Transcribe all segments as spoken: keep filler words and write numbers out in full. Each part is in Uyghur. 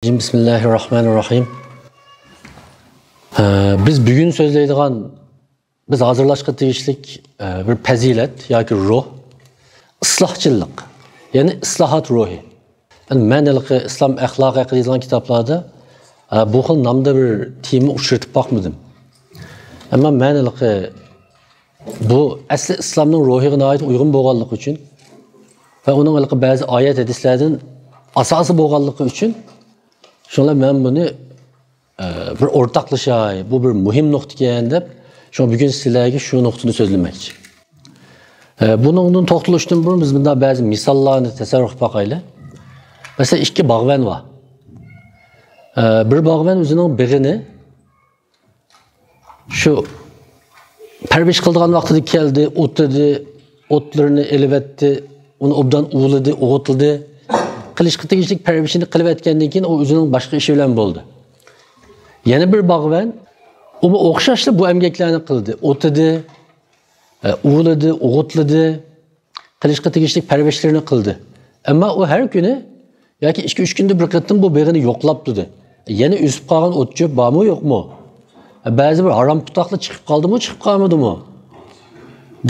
بىسمىللاھىررەھمانىررەھىم. ئە، بىز بۈگۈن سۆزلەيدىغان، بىز ھازىرلاشقا تېگىشلىك، ئە، بىر پەزىلەت ياكى روھ، ئىسلاھچىللىق، يەنى ئىسلاھات روھى. يەنى مەن ھېلىقى ئىسلام ئەخلاقى ھەققىدە يېزىلغان كىتابلاردا، ئە، بۇ خىل نامدا بىر تېما ئۇچرىتىپ باقمىدىم. ئەمما مەن ھېلىقى بۇ ئەسلى ئىسلامنىڭ روھىغا ناھايىتى ئۇيغۇن بولغانلىقى ئۈچۈن ۋە ئۇنىڭ ھېلىقى بەزى ئايەت ھەدىسلەردىن ئاساسى بولغانلىقى ئۈچۈن، شۇڭا مەن بۇنى، ئە، بىر ئورتاقلىشاي، بۇ بىر مۇھىم نۇقتا ئىكەن دەپ، شۇڭا بۈگۈن سىلەرگە شۇ نۇقتىنى سۆزلىمەكچى. ئە، بۇنىڭدىن توختىلىشتىن بۇرۇن بىز مۇنداق بەزى مىساللارنى تەسەۋۋۇر قىلىپ باقايلى. مەسىلەن، ئىككى باغۋەن بار. ئە، بىر باغۋەن ئۆزىنىڭ بېغىنى شۇ پەرۋىش قىلىدىغان ۋاقتىدا كەلدى، ئوتىدى، ئوتلىرىنى ئېلىۋەتتى، ئۇنى ئوبدان ئۇۋىلىدى، ئوغۇتلىدى. قىلىشقا تېگىشلىك پەرۋىشىنى قىلىۋەتكەندىن كېيىن ئۇ ئۆزىنىڭ باشقا ئىشى بىلەن بولدى. يەنە بىر باغۋەن، ئۇمۇ ئوخشاشلا بۇ ئەمگەكلەرنى قىلدى. ئوتىدى، ئە، ئۇۋىلىدى، ئوغۇتلىدى. قىلىشقا تېگىشلىك پەرۋىشلىرىنى قىلدى. ئەمما ئۇ ھەر كۈنى ياكى ئىككى-ئۈچ كۈندە بىر قېتىم بۇ بېغىنى يوقلاپ تۇردى. يەنە ئۆسۈپ قالغان ئوت-چۆپ بارمۇ، يوقمۇ؟ بەزى بىر ھارام پۇتاقلار چىقىپ قالدىمۇ، چىقىپ قالمىدىمۇ؟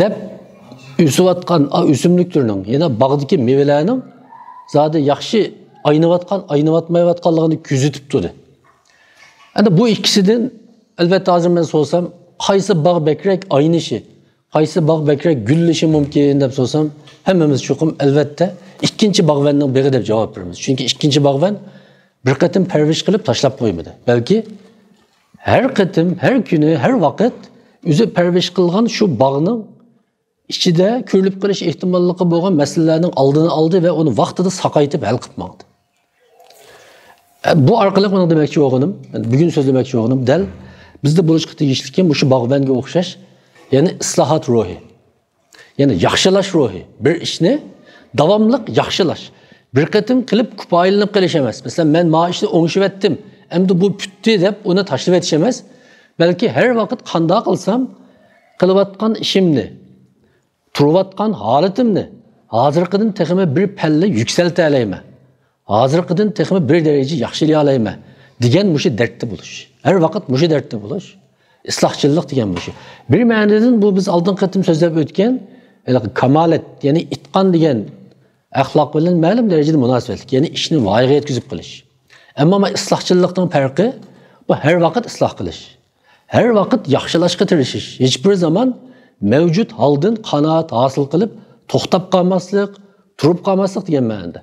دەپ ئۆسۈۋاتقان، ئا، ئۆسۈملۈكلىرىنىڭ، يەنە باغدىكى مېۋىلەرنىڭ زادى ياخشى ئاينىۋاتقان، ئاينىۋاتمايۋاتقانلىقىنى كۆزىتىپ تۇردى. ئەمدى بۇ ئىككىسىدىن، ئەلۋەتتە، ھازىر مەن سورىسام، قايسى باغ بەكرەك ئاينىشى، قايسى باغ بەكرەك گۈللىشى مۇمكىن دەپ سورىسام، ھەممىمىز چوقۇم، ئەلۋەتتە، ئىككىنچى باغۋەننىڭ بېغى دەپ جاۋاب بېرىمىز. چۈنكى ئىككىنچى باغۋەن بىر قېتىم پەرۋىش قىلىپ تاشلاپ قويمىدى. بەلكى ھەر قېتىم، ھەر كۈنى، ھەر ۋاقىت ئۆزى پەرۋىش قىلغان شۇ باغنىڭ ئىچىدە كۆرۈلۈپ قېلىش ئېھتىماللىقى بولغان مەسىلىلەرنىڭ ئالدىنى ئالدى ۋە ئۇنى ۋاقتىدا ساقايتىپ ھەل قىلىپ ماڭدى. بۇ ئارقىلىق مېنىڭ دېمەكچى بولغىنىم، بۈگۈن سۆزلىمەكچى بولغىنىم دەل بىزدە بولۇشقا تېگىشلىكى مۇشۇ باغۋەنگە ئوخشاش، يەنى ئىسلاھات روھى، يەنى ياخشىلاش روھى. بىر ئىشنى داۋاملىق ياخشىلاش. بىر قېتىم قىلىپ كۇپايىلىنىپ قېلىش ئەمەس. مەسىلەن، مەن ما ئىشنى ئوڭشىۋەتتىم، ئەمدى بۇ پۈتتى دەپ ئۇنى تاشلىۋېتىش ئەمەس. بەلكى ھەر ۋاقىت قانداق قىلسام، قىلىۋاتقان ئىشىمنى، تۇرۇۋاتقان ھالىتىمنى ھازىرقىدىن تېخىمۇ بىر پەللە يۈكسەلتەلەيمەن، ھازىرقىدىن تېخىمۇ بىر دەرىجە ياخشىلىيالايمەن دېگەن مۇشۇ دەردتە بولۇش. ھەر ۋاقىت مۇشۇ دەردتە بولۇش. ئىسلاھچىللىق دېگەن مۇشۇ. بىر مەنىدىن بۇ بىز ئالدىنقى قېتىم سۆزلەپ ئۆتكەن ھېلىقى كامالەت، يەنى ئىتقان دېگەن ئەخلاق بىلەن مەلۇم دەرىجىدە مۇناسىۋەتلىك. يەنى ئىشنى ۋايىغا يەتكۈزۈپ قىلىش. ئەمما مانا ئىسلاھچىللىقنىڭ پەرقى، بۇ ھەر ۋاقىت ئىسلاھ قىلىش. ھەر ۋاقىت ياخشىلاشقا تىرىشىش. ھېچبىر زامان مەۋجۇت ھالدىن قانائەت ھاسىل قىلىپ، توختاپ قالماسلىق، تۇرۇپ قالماسلىق دېگەن مەنىدە.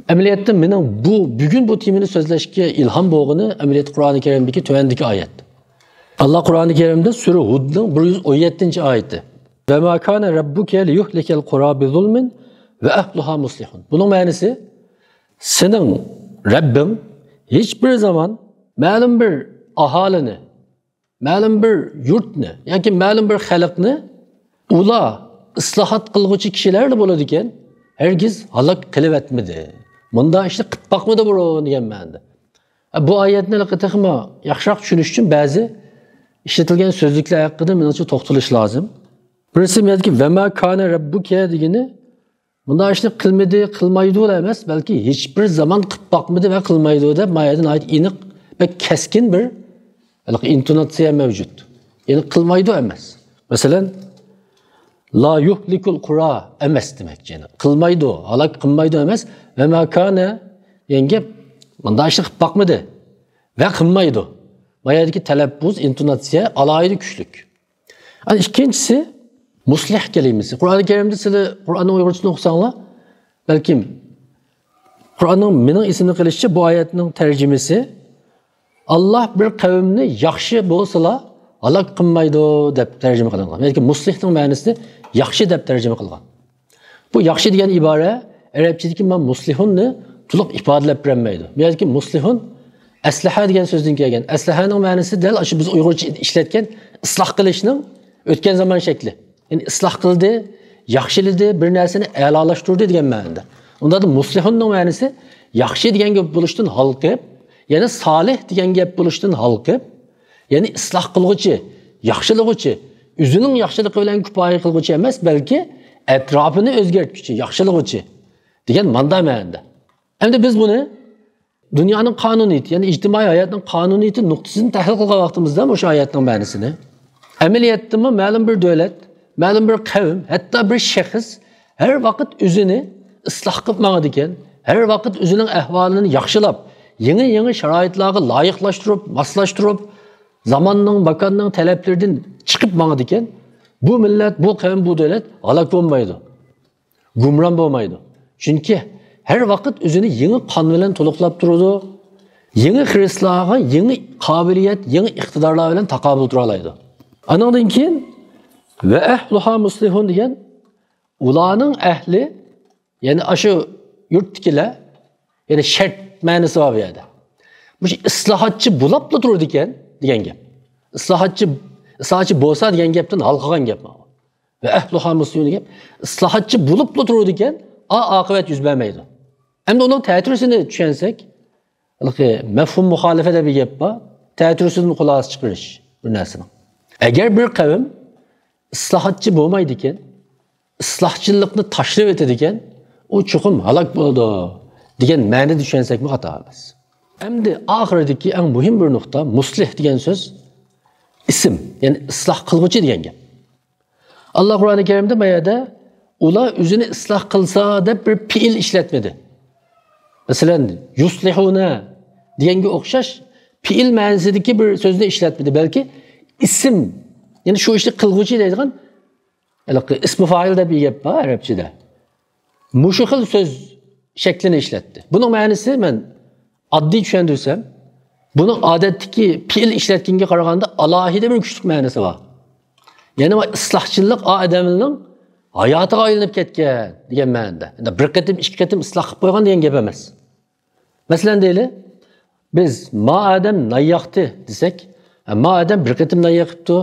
ئەمەلىيەتتە مېنىڭ بۇ، بۈگۈن بۇ تېمىنى سۆزلەشكە ئىلھام بولغىنى ئەمەلىيەتتە قۇرئانى كەرىمدىكى تۆۋەندىكى ئايەت. ئاللا قۇرئانى كەرىمدە سۈرە ھۇدنىڭ بىر يۈز ئون يەتتىنچى ئايىتى. «وما كان ربك ليهلك القرى بظلم وأهلها مصلحون.» بۇنىڭ مەنىسى، سېنىڭ رەببىڭ ھېچبىر زامان مەلۇم بىر ئاھالىنى، مەلۇم بىر يۇرتنى ياكى مەلۇم بىر خەلقنى ئۇلار ئىسلاھات قىلغۇچى كىشىلەرلا بولىدىكەن، ھەرگىز ھالاك قىلىۋەتمىدى. مۇنداق ئىشنى قىلىپ باقمىدى بۇرۇن دېگەن مەنىدە. بۇ ئايەتنى تېخىمۇ ياخشىراق چۈشىنىش ئۈچۈن بەزى ئىشلىتىلگەن سۆزلۈكلەر ھەققىدە مېنىڭچە توختىلىش لازىم. بىرسى، بۇ يەردىكى «ۋەما كانە رەببۇكە» دېگىنى مۇنداق ئىشنى قىلمىدى، قىلمايدۇ ئەمەس، بەلكى ھېچبىر زامان قىلىپ باقمىدى ۋە قىلمايدۇ دەپ ما يەردە ناھايىتى ئېنىق، بەك كەسكىن بىر ھېلىقى ئىنتوناتسىيە مەۋجۇت. يەنى قىلمايدۇ ئەمەس. مەسىلەن، «لا يۇھلىكۇل قۇرا» ئەمەس دېمەكچى. يەنى قىلمايدۇ، ھالاك قىلمايدۇ ئەمەس. «ۋەما كانە» دېگەن گەپ مۇنداق ئىشنى قىلىپ باقمىدى ۋە قىلمايدۇ. ما يەردىكى تەلەپپۇز، ئىنتوناتسىيە ئالاھىدە كۈچلۈك. ئەنە ئىككىنچىسى، مۇسلىھ كەلىمىسى. قۇرئانى كەرىمدە سىلى قۇرئاننىڭ ئۇيغۇرچىسىنى ئوقۇساڭلار، بەلكىم قۇرئاننىڭ، مېنىڭ ئېسىمدە قېلىشىچە، بۇ ئايەتنىڭ تەرجىمىسى، «ئاللا بىر قەۋمنى ياخشى بولسىلا ھالاك قىلمايدۇ» دەپ تەرجىمە قىلىنغان. يەنى مۇسلىھنىڭ مەنىسى ياخشى دەپ تەرجىمە قىلغان. بۇ ياخشى دېگەن ئىبارە ئەرەبچىدىكى مانا مۇسلىھۇننى تولۇق ئىپادىلەپ بېرەلمەيدۇ. بۇ يەردىكى مۇسلىھۇن ئەسلىھە دېگەن سۆزدىن كەلگەن. ئەسلىھەنىڭ مەنىسى دەل ئاشۇ بىز ئۇيغۇرچە ئىشلەتكەن ئىسلاھ قىلىشنىڭ ئۆتكەن زامان شەكلى. يەنى ئىسلاھ قىلدى، ياخشىلىدى، بىر نەرسىنى ئەلالاشتۇردى دېگەن مەنىدە. ئۇنداقتا مۇسلىھۇننىڭ مەنىسى ياخشى دېگەن گەپ بولۇشتىن ھالقىپ، يەنى سالىھ دېگەن گەپ بولۇشتىن ھالقىپ، يەنى ئىسلاھ قىلغۇچى، ياخشىلىغۇچى، ئۆزىنىڭ ياخشىلىقى بىلەن كۇپايە قىلغۇچى ئەمەس، بەلكى ئەتراپىنى ئۆزگەرتكۈچى، ياخشىلىغۇچى دېگەن ماندا مەنىدە. ئەمدى بىز بۇنى دۇنيانىڭ قانۇنىيىتى، يەنى ئىجتىمائىي ھاياتنىڭ قانۇنىيىتى نۇقتىسىدىن تەھلىل قىلغان ۋاقتىمىزدا مۇشۇ ئايەتنىڭ مەنىسىنى، ئەمەلىيەتتىمۇ مەلۇم بىر دۆلەت، مەلۇم بىر قەۋم، ھەتتا بىر شەخس ھەر ۋاقىت ئۆزىنى ئىسلاھ قىلىپ ماڭىدىكەن، ھەر ۋاقىت ئۆزىنىڭ ئەھۋالىنى ياخشىلاپ، يېڭى-يېڭى شارائىتلارغا لايىقلاشتۇرۇپ، ماسلاشتۇرۇپ، زاماننىڭ، ماكاننىڭ تەلەپلىرىدىن چىقىپ ماڭىدىكەن، بۇ مىللەت، بۇ قەۋم، بۇ دۆلەت ھالاك بولمايدۇ. گۇمران بولمايدۇ. چۈنكى ھەر ۋاقىت ئۆزىنى يېڭى قان بىلەن تولۇقلاپ تۇرىدۇ. يېڭى خىرىسلارغا يېڭى قابىلىيەت، يېڭى ئىقتىدارلار بىلەن تاقابىل تۇرالايدۇ. ئانىڭدىن كېيىن «ۋە ئەھلۇھا مۇسلىھۇن» دېگەن ئۇلارنىڭ ئەھلى، يەنى ئاشۇ يۇرتتىكىلەر، يەنى شەرت مەنىسى بار بۇ يەردە. مۇشۇ ئىسلاھاتچى بولاپلا تۇرىدىكەن دېگەن گەپ. ئىسلاھاتچى، ئىسلاھاتچى بولسا دېگەن گەپتىن ھالقىغان گەپ ماۋۇ. «ۋە ئەھلۇھا مۇسلىھۇن» دېگەن ئىسلاھاتچى بولۇپلا تۇرىدىكەن، ئا-، ئاقىۋەت يۈز بەرمەيدۇ. ئەمدى ئۇنىڭ تەتۈرىسىنى چۈشەنسەك، ھېلىقى مەفھۇم مۇخالىپە دەپ بىر گەپ بار. تەتۈرىسىدىن خۇلاسە چىقىرىش بىر نەرسىنىڭ. ئەگەر بىر قەۋم ئىسلاھاتچى بولمايدىكەن، ئىسلاھچىلىقنى تاشلىۋېتىدىكەن، ئۇ چوقۇم ھالاك بولىدۇ دېگەن مەنىدە چۈشەنسەكمۇ خاتا ئەمەس. ئەمدى ئاخىرىدىكى ئەڭ مۇھىم بىر نۇقتا، مۇسلىھ دېگەن سۆز ئىسىم، يەنى ئىسلاھ قىلغۇچى دېگەن گەپ. ئاللا قۇرئانى كەرىمدە ما يەردە «ئۇلار ئۆزىنى ئىسلاھ قىلسا» دەپ بىر پېئىل ئىشلەتمىدى. مەسىلەن، «يۇسلىھۇنە» دېگەنگە ئوخشاش پېئىل مەنىسىدىكى بىر سۆزنى ئىشلەتمىدى، بەلكى ئىسىم، يەنى شۇ ئىشنى قىلغۇچى دەيدىغان، ھېلىقى ئىسمى فائىل دەپ بىر گەپ بار ئەرەبچىدە. مۇشۇ خىل سۆز شەكلىنى ئىشلەتتى. بۇنىڭ مەنىسى، مەن ئاددىي چۈشەندۈرسەم، بۇنىڭ ئادەتتىكى پېئىل ئىشلەتكەنگە قارىغاندا ئالاھىدە بىر كۈچلۈك مەنىسى بار. يەنى ئىسلاھچىلىق ئا ئادەمنىڭ ھاياتىغا ئايلىنىپ كەتكەن دېگەن مەنىدە. يەنى بىر قېتىم، ئىككى قېتىم ئىسلاھ قىلىپ قويغان دېگەن گەپ ئەمەس. مەسىلەن دەيلى، بىز «ما ئادەم نان ياقتى» دېسەك، ھە، ما ئادەم بىر قېتىم نان يېقىپتۇ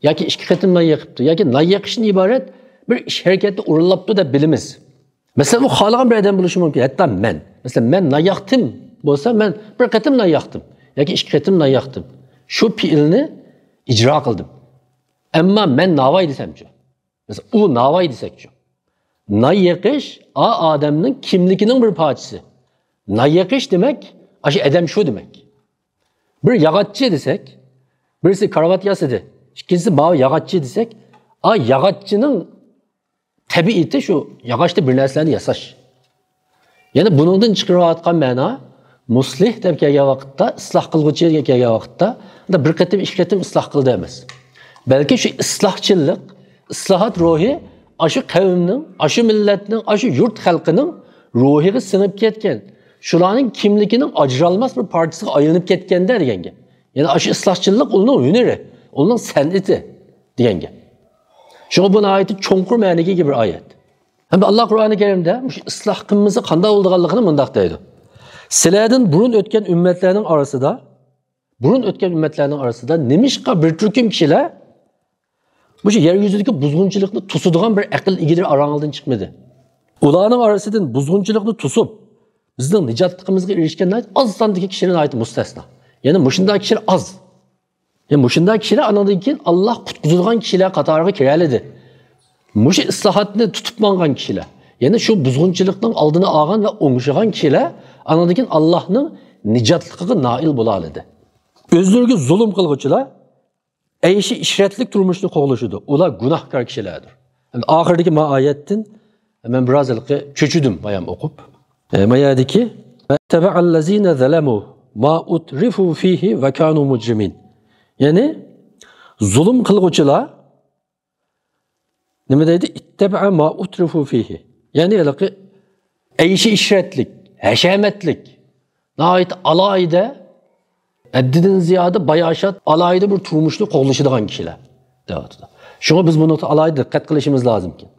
ياكى ئىككى قېتىم نان يېقىپتۇ ياكى نان يېقىشتىن ئىبارەت بىر ئىش ھەرىكەتنى ئورۇنلاپتۇ دەپ بىلىمىز. مەسىلەن، ئۇ خالىغان بىر ئادەم بولۇشى مۇمكىن. ھەتتا مەن. مەسىلەن، «مەن نان ياقتىم» بولسا، مەن بىر قېتىم نان ياقتىم ياكى ئىككى قېتىم نان ياقتىم. شۇ پېئىلنى ئىجرا قىلدىم. ئەمما «مەن ناۋاي» دېسەمچۇ؟ مەسىلەن، «ئۇ ناۋاي» دېسەكچۇ؟ نان يېقىش ئا ئادەمنىڭ كىملىكىنىڭ بىر پارچىسى. نان يېقىش دېمەك، ئاشۇ ئادەم شۇ دېمەك. بىر ياغاچچى دېسەك، بىرسى كارىۋات ياسىدى، ئىككىنچىسى ماۋۇ ياغاچچى دېسەك، ئا ياغاچچىنىڭ تەبىئىتى شۇ ياغاچتا بىر نەرسىلەرنى ياساش. يەنى بۇنىڭدىن چىقىرىۋاتقان مەنا، مۇسلىھ دەپ كەلگەن ۋاقىتتا، ئىسلاھ قىلغۇچى دەپ كەلگەن ۋاقىتتا، بۇندا بىر قېتىم، ئىككى قېتىم ئىسلاھ قىلدى ئەمەس. بەلكى شۇ ئىسلاھچىلىق، ئىسلاھات روھى ئاشۇ قەۋمنىڭ، ئاشۇ مىللەتنىڭ، ئاشۇ يۇرت خەلقىنىڭ روھىغا سىڭىپ كەتكەن، شۇلارنىڭ كىملىكىنىڭ ئاجرالماس بىر پارچىسىغا ئايلىنىپ كەتكەندە دېگەن گەپ. يەنى ئاشۇ ئىسلاھچىلىق ئۇنىڭ ھۈنىرى، ئۇنىڭ سەنئىتى دېگەن گەپ. شۇڭا بۇ ناھايىتى چوڭقۇر مەنىگە ئىگە بىر ئايەت. ھەمدە ئاللا قۇرئانى كەرىمدە مۇشۇ ئىسلاھ قىلمىسا قانداق بولىدىغانلىقىنى مۇنداق دەيدۇ. سىلەردىن بۇرۇن ئۆتكەن ئۈممەتلەرنىڭ ئارىسىدا، بۇرۇن ئۆتكەن ئۈممەتلەرنىڭ ئارىسىدا نېمىشقا بىر تۈركۈم كىشىلەر مۇشۇ يەر يۈزىدىكى بۇزغۇنچىلىقنى توسىدىغان بىر ئەقىل ئىگىلىرى ئاراڭىزدىن چىقمىدى؟ ئۇلارنىڭ ئارىسىدىن بۇزغۇنچىلىقنى توسۇپ، بىزنىڭ نىجاتلىقىمىزغا ئېرىشكەن ناھايىتى ئاز ساندىكى كىشىلەر ناھايىتى مۇستەسنا. يەنى مۇشۇنداق كىشىلەر ئاز. يەنى مۇشۇنداق كىشىلەر ئانىڭدىن كېيىن ئاللا قۇتقۇزىدىغان كىشىلەر قاتارىغا كىرەلىدى. مۇشۇ ئىسلاھاتنى تۇتۇپ ماڭغان كىشىلەر، يەنى شۇ بۇزغۇنچىلىقنىڭ ئالدىنى ئالغان ۋە ئوڭشىغان كىشىلەر ئانىڭدىن كېيىن ئاللانىڭ نىجاتلىقىغا نائىل بولالىدى. ئۆزلىرىگە زۇلۇم قىلغۇچىلار ئەيشى ئىشرەتلىك تۇرمۇشنى قوغلىشىدۇ. ئۇلار گۇناھكار كىشىلەردۇر. ئەمدى ئاخىرىدىكى ما ئايەتتىن مەن بىراز ھېلىقى چۆچۈدۈم بايام ئوقۇپ. ئە، ما يەردىكى، «ئەتتەبەئەللەزىنە زەلەمۇ ما ئۇترىفۇ فىھى ۋە كانۇ مۇجرىمىن.» يەنى زۇلۇم قىلغۇچىلار نېمە دەيدۇ؟ «ئىتتەبەئە ما ئۇترىفۇ فىھى.» يەنى ھېلىقى ئەيشى ئىشرەتلىك، ھەشەمەتلىك، ناھايىتى ئالاھىدە، ھەددىدىن زىيادە باياشات، ئالاھىدە بىر تۇرمۇشنى قوغلىشىدىغان كىشىلەر دەۋاتىدۇ. شۇڭا بىز بۇنىڭغا ئالاھىدە دىققەت قىلىشىمىز لازىمكەن.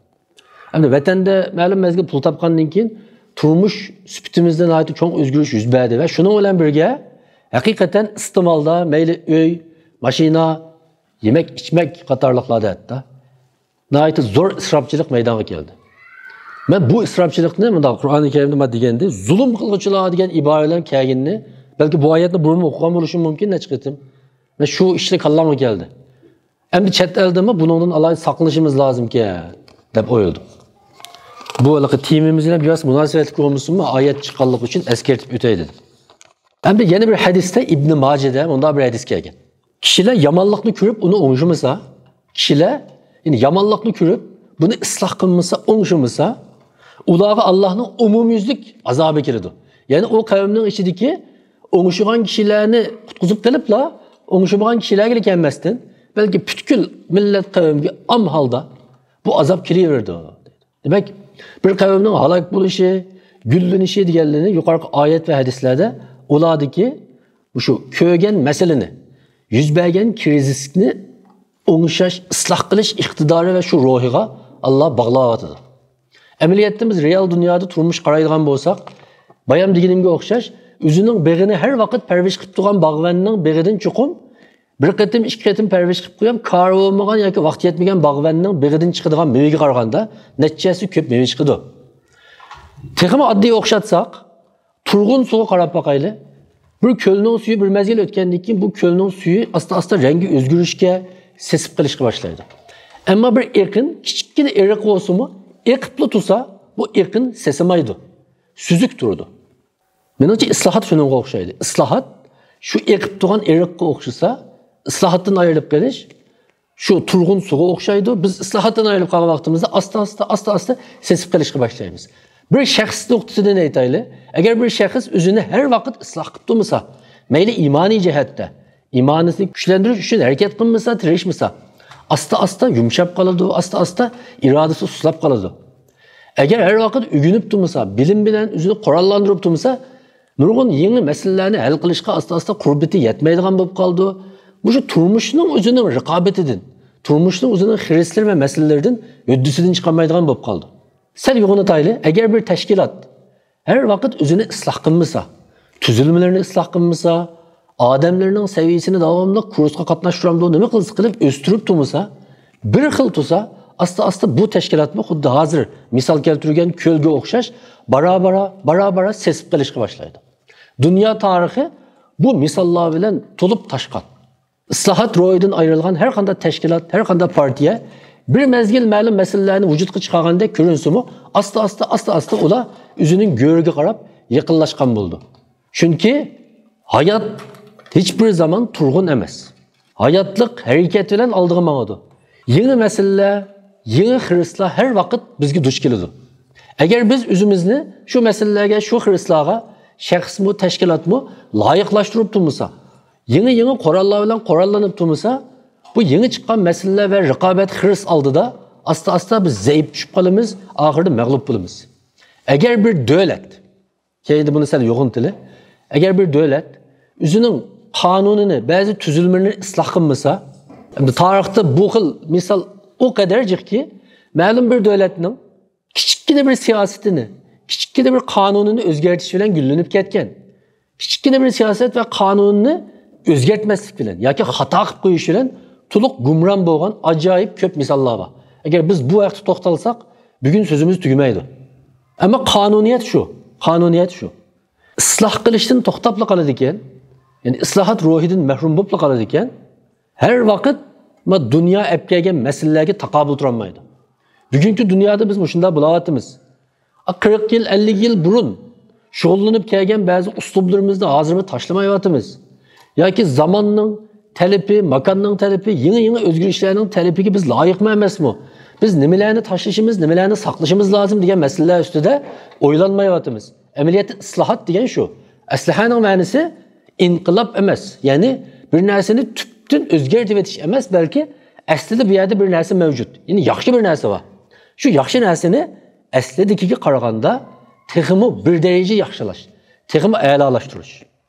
ئەمدى ۋەتەندە مەلۇم مەزگىل پۇل تاپقاندىن كېيىن تۇرمۇش سۈپىتىمىزدە ناھايىتى چوڭ ئۆزگىرىش يۈز بەردى ۋە شۇنىڭ بىلەن بىرگە ھەقىقەتەن ئىستېمالدا مەيلى ئۆي، ماشىنا، يېمەك، ئىچمەك قاتارلىقلاردا ھەتتا ناھايىتى زور ئىسراپچىلىق مەيدانغا كەلدى. مەن بۇ ئىسراپچىلىقنى مۇنداق قۇرئانى كەرىمدە مانا دېگەندە، زۇلۇم قىلغۇچىلار دېگەن ئىبارە بىلەن كەلگىنىنى، بەلكى بۇ ئايەتنى بۇرۇنمۇ ئوقۇغان بولۇشۇم مۇمكىن نەچچە قېتىم. مەن شۇ ئىشلا كاللامغا كەلدى. ئەمدى چەت ئەلدىمۇ بۇنىڭدىن ئالاھىدە ساقلىنىشىمىز لازىمكەن دەپ ئويلىدىم. بۇ ھېلىقى تېمىمىز بىلەن بىراز مۇناسىۋەتلىك بولمىسۇنمۇ، ئايەت چىققانلىقى ئۈچۈن ئەسكەرتىپ ئۆتەي دېدىم. ئەمدى يەنە بىر ھەدىستە، ئىبنى ماجىدە مۇنداق بىر ھەدىس كەلگەن. كىشىلەر يامانلىقنى كۆرۈپ ئۇنى ئوڭشىمىسا، كىشىلەر، يەنى يامانلىقنى كۆرۈپ بۇنى ئىسلاھ قىلمىسا، ئوڭشىمىسا، ئۇلارغا ئاللاھنىڭ ئومۇميۈزلۈك ئازابى كېلىدۇ. يەنى ئۇ قەۋمنىڭ ئىچىدىكى ئوڭشىغان كىشىلەرنى قۇتقۇزۇپ قېلىپلا، ئوڭشىمىغان كىشىلەرگىلا كەلمەستىن، بەلكى پۈتكۈل مىللەت قەۋمگە ئام ھالدا بۇ ئازاب كېلىۋېرىدۇ. دېمەك، بىر قەۋمنىڭ ھالاك بولۇشى، گۈللىنىشى دېگەنلىرىنى يۇقىرىقى ئايەت ۋە ھەدىسلەردە ئۇلاردىكى مۇشۇ كۆرگەن مەسىلىنى، يۈز بەرگەن كىرىزىسنى ئوڭشاش، ئىسلاھ قىلىش ئىقتىدارى ۋە شۇ روھىغا ئاللا باغلاۋاتىدۇ. ئەمەلىيەتتە بىز رېئال دۇنيادا تۇرمۇش قارايدىغان بولساق، بايام دېگىنىمگە ئوخشاش، ئۆزىنىڭ بېغىنى ھەر ۋاقىت پەرۋىش قىلىپ تۇرغان باغۋەننىڭ بېغىدىن چوقۇم بىر قېتىم، ئىككى قېتىم پەرۋىش قىلىپ قويۇپ، كارى بولمىغان ياكى ۋاقتى يەتمىگەن باغۋەننىڭ بېغىدىن چىقىدىغان مېۋىگە قارىغاندا نەچچە ھەسسە كۆپ مېۋە چىقىدۇ. تېخىمۇ ئاددىي ئوخشاتساق، تۇرغۇن سۇغا قاراپ باقايلى. بىر كۆلنىڭ سۈيى بىر مەزگىل ئۆتكەندىن كېيىن بۇ كۆلنىڭ سۈيى ئاستا-ئاستا رەڭگى ئۆزگىرىشكە، سېسىپ قېلىشقا باشلايدۇ. ئەمما بىر ئېقىن، كىچىككىنە ئېرىق بولسىمۇ، ئېقىپلا تۇرسا، بۇ ئېقىن سېسىمايدۇ، سۈزۈك تۇرىدۇ. مېنىڭچە، ئىسلاھات شۇنىڭغا ئوخشايدۇ. ئىسلاھات شۇ ئېقىپ تۇرغان ئېرىققا ئوخشىسا، ئىسلاھاتتىن ئايرىلىپ قېلىش، شۇ تۇرغۇن سۇغا ئوخشايدۇ. بىز ئىسلاھاتتىن ئايرىلىپ قالغان ۋاقتىمىزدا ئاستا-ئاستا، ئاستا-ئاستا سېسىپ قېلىشقا باشلايمىز. بىر شەخس نۇقتىسىدىن ئېيتايلى، ئەگەر بىر شەخس ئۆزىنى ھەر ۋاقىت ئىسلاھ قىلىپ تۇرمىسا، مەيلى ئىمانىي جەھەتتە، ئىمانىنى كۈچلەندۈرۈش ئۈچۈن ھەرىكەت قىلمىسا، تىرىشمىسا، ئاستا-ئاستا يۇمشاپ قالىدۇ، ئاستا-ئاستا ئىرادىسى سۇسلاپ قالىدۇ. ئەگەر ھەر ۋاقىت ئۆگىنىپ تۇرمىسا، بىلىم بىلەن ئۆزىنى قوراللاندۇرۇپ تۇرمىسا، نۇرغۇن يېڭى مەسىلىلەرنى ھەل قىلىشقا ئاستا-ئاستا قۇربىتى يەتمەيدىغان بولۇپ قالىدۇ. مۇشۇ تۇرمۇشنىڭ ئۆزىنىڭ رىقابىتىدىن، تۇرمۇشنىڭ ئۆزىنىڭ خىرىسلىرى ۋە مەسىلىلىرىدىن، ھۆددىسىدىن چىقالمايدىغان بولۇپ قالىدۇ. سەل يوغىنىتايلى، ئەگەر بىر تەشكىلات ھەر ۋاقىت ئۆزىنى ئىسلاھ قىلمىسا، تۈزۈلمىلىرىنى ئىسلاھ قىلمىسا، ئادەملىرىنىڭ سەۋىيەسىنى داۋاملىق كۇرسقا قاتناشتۇرامدۇ، نېمە قىلسا قىلىپ ئۆستۈرۈپ تۇرمىسا، بىر خىل تۇرسا، ئاستا-ئاستا بۇ تەشكىلاتمۇ خۇددى ھازىر مىسال كەلتۈرگەن كۆلگە ئوخشاش بارا-بارا، بارا-بارا سېسىپ قېلىشقا باشلايدۇ. دۇنيا تارىخى بۇ مىساللار بىلەن تولۇپ تاشقان. ئىسلاھات روھىدىن ئايرىلغان ھەر قانداق تەشكىلات، ھەر قانداق پارتىيە بىر مەزگىل مەلۇم مەسىلىلەرنى ۋۇجۇدقا چىقارغاندەك كۆرۈنسىمۇ، ئاستا-ئاستا، ئاستا-ئاستا ئۇلار ئۆزىنىڭ گۆرىگە قاراپ يېقىنلاشقان بولىدۇ. چۈنكى ھايات ھېچ بىر زامان تۇرغۇن ئەمەس. ھاياتلىق ھەرىكەت بىلەن ئالدىغا ماڭىدۇ. يېڭى مەسىلىلەر، يېڭى خىرىسلار ھەر ۋاقىت بىزگە دۇچ كېلىدۇ. ئەگەر بىز ئۆزىمىزنى شۇ مەسىلىلەرگە، شۇ خىرىسلارغا شەخسمۇ، تەشكىلاتمۇ لايىقلاشتۇرۇپ تۇرمىسا، يېڭى-يېڭى قوراللار بىلەن قوراللىنىپ تۇرمىسا، بۇ يېڭى چىققان مەسىلىلەر ۋە رىقابەت، خىرىس ئالدىدا ئاستا-ئاستا بىز زەئىپ چۈشۈپ قالىمىز، ئاخىرىدا مەغلۇپ بولىمىز. ئەگەر بىر دۆلەت، كەينىدە بۇنى سەل يوغىنىتىلى، ئەگەر بىر دۆلەت ئۆزىنىڭ قانۇنىنى، بەزى تۈزۈلمىلىرىنى ئىسلاھ قىلمىسا، ئەمدى تارىختا بۇ خىل مىسال ئۇ قەدەر جىقكى، مەلۇم بىر دۆلەتنىڭ كىچىككىنە بىر سىياسىتىنى، كىچىككىنە بىر قانۇنىنى ئۆزگەرتىش بىلەن گۈللىنىپ كەتكەن. كىچىككىنە بىر سىياسەت ۋە قانۇننى ئۆزگەرتمەسلىك بىلەن ياكى خاتا قىلىپ قويۇش بىلەن تولۇق گۇمران بولغان ئاجايىپ كۆپ مىساللار بار. ئەگەر بىز بۇ ھەقتە توختالساق، بۈگۈن سۆزىمىز تۈگىمەيدۇ. ئەمما قانۇنىيەت شۇ، قانۇنىيەت شۇ. ئىسلاھ قىلىشتىن توختاپلا قالىدىكەن، يەنى ئىسلاھات روھىدىن مەھرۇم بولۇپلا قالىدىكەن، ھەر ۋاقىت ما دۇنيا ئەپ كەلگەن مەسىلىلەرگە تاقابىل تۇرالمايدۇ. بۈگۈنكى دۇنيادا بىز مۇشۇنداق بولاۋاتىمىز. ئا، قىرىق يىل، ئەللىك يىل بۇرۇن شۇغۇللىنىپ كەلگەن بەزى ئۇسلۇبلىرىمىزنى ھازىرمۇ تاشلىمايۋاتىمىز. ياكى زاماننىڭ تەلىپى، ماكاننىڭ تەلىپى، يېڭى-يېڭى ئۆزگىرىشلەرنىڭ تەلىپىگە بىز لايىقمۇ ئەمەسمۇ؟ بىز نېمىلەرنى تاشلىشىمىز، نېمىلەرنى ساقلىشىمىز لازىم دېگەن مەسىلىلەر ئۈستىدە ئويلانمايۋاتىمىز. ئەمەلىيەتتە ئىسلاھات دېگەن شۇ. ئەسلىھەنىڭ مەنىسى ئىنقىلاب ئەمەس، يەنى بىر نەرسىنى تۈپتىن ئۆزگەرتىۋېتىش ئەمەس، بەلكى ئەسلىدە بۇ يەردە بىر نەرسە مەۋجۇت، يەنى ياخشى بىر نەرسە بار. شۇ ياخشى نەرسىنى ئەسلىدىكىگە قارىغاندا تېخىمۇ بىر دەرىجە ياخشىلاش، تېخىمۇ ئەلالاشتۇرۇش.